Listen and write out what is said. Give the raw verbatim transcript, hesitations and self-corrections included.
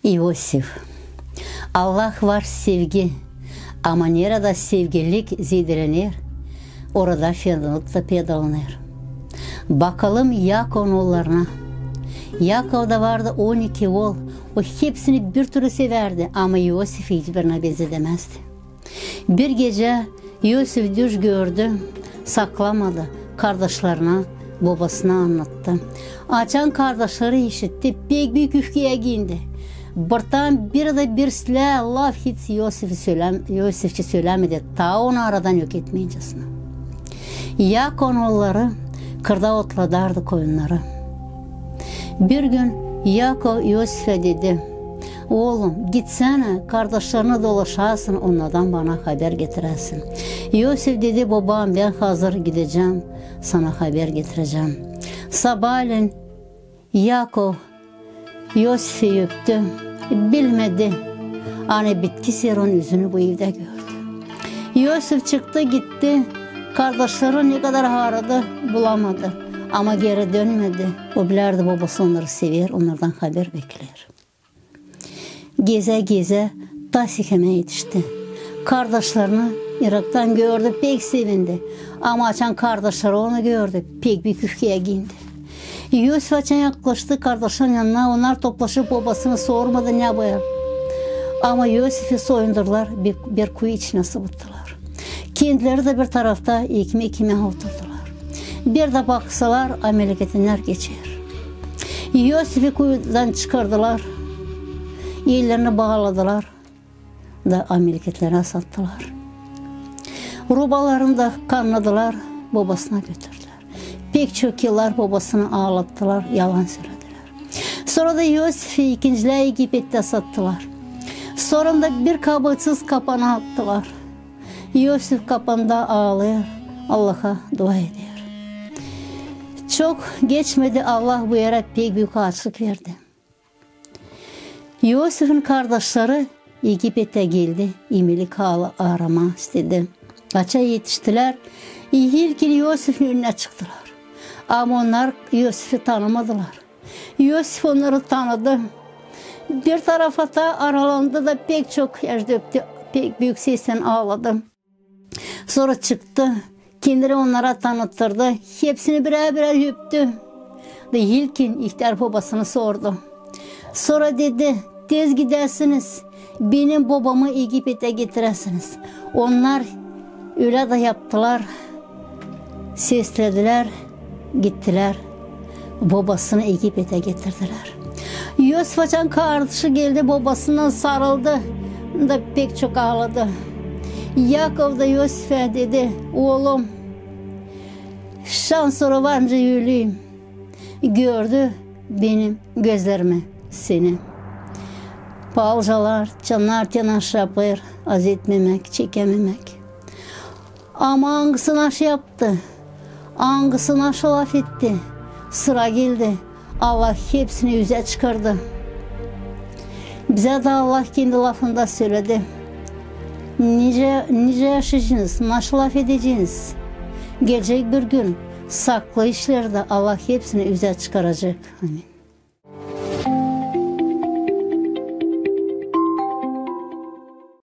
İosif. Allah var sevgi, ama neredä sevgilik zedelener, orada fenalık da peydalanêr. Bakalım Yakovun oollarına. Yakovda vardı on iki ool, o hepsini bir türlü sevärdi, ama İosifi hiçbirinä benzedämäzdi. Bir gecä İosif düş gördü, saklamadı, kardaşlarına, bobasına annattı. Açan kardaşları işitti, pek büük üfkeyä giindi. Bırtaan bir dä bir islää laf hiç İosif için söläm-, İosif için sölämedi, taa onu aradan yok etmeyincäsinä. Yakovun oolları kırda otladardı koyunnarı. Bir gün Yakov İosifä dedi: "Oolum, gitsänä, kardaşlarına dolaşasın, onnardan bana haber getiräsin." İosif dedi: "Bobam, bän hazır, gidecäm, sana haber getirecäm." Sabaalän Yakov İosifi öptü. Bilmedi, ani bitki seron üzünü bu evdä gördü. İosif çıktı, gitti. Kardaşları ne kadar aradı, bulamadı. Ama geri dönmedi. O bilärdi, bobası onnarı sever, onnardan haber bekleer. Gezä-gezä ta Sihemä etişti. Kardaşlarını ırktan gördü, pek sevindi. Ama açan kardaşları onu gördü, pek büük üfkeyä giindi. İosif açan yaklaştı kardaşların yanına, onnar toplaşıp bobasını sormadı ne yapêr. Ama İosifi soyundurdılar, bir, bir kuyu içinä sıvıttılar. Kendileri dä bir tarafta ekmek imää oturdular. Bir dä baksalar, ameleketliler geçer. İosifi kuyudan çıkardılar, ellerini baaladılar da ameleketlerä sattılar. Rubalarını da kannadılar, bobasına götürdülär. Pek çok yıllar bobasını aalattılar, yalan söledilär. Sora da İosifi ikincilää Egipettä sattılar. Sora da bir kabıksız kapana attılar. İosif kapanda aalêêr, Allaha dua eder. Çok geçmedi, Allah bu erä pek büük aaçlık verdi. İosifin kardaşları Egipettä geldi, imelik aaramaa istedi. Açan etiştilär, ilkin İosifin önünä çıktılar. Ama onnar İosifi tanımadılar. İosif onnarı tanıdı. Bir tarafa da aralandı da pek çok eşdöktü, pek büük seslän aaladı. Sora çıktı, kendini onnara tanıttırdı, hepsini birär-birär öptü. Da ilkin ihtär bobasını sordu. Sora dedi: "Tez gidäsiniz, benim bobamı Egipettä getiräsiniz." Onnar ölä dä yaptılar, sesledilär, gittilär. Bobasını Egipettä getirdilär. İosif açan karşı geldi, bobasına sarıldı da pek çok aaladı. Yakov da İosifä dedi: "Oolum, şansora varınca öleyim. Gördü benim gözlerim seni." Paalcalar, cannar te naşa yapêr, az etmemäk, çekämemäk. Ama angısı naşa yaptı, angısı naşa lafetti, sıra geldi, Allah hepsini üzä çıkardı. Bizä dä Allah kendi lafında söledi. Nicä, nicä yaşayacenız, naşa lafedeceniz? Gelecek bir gün saklı işlerdä Allah hepsini üzä çıkaracek. Amin.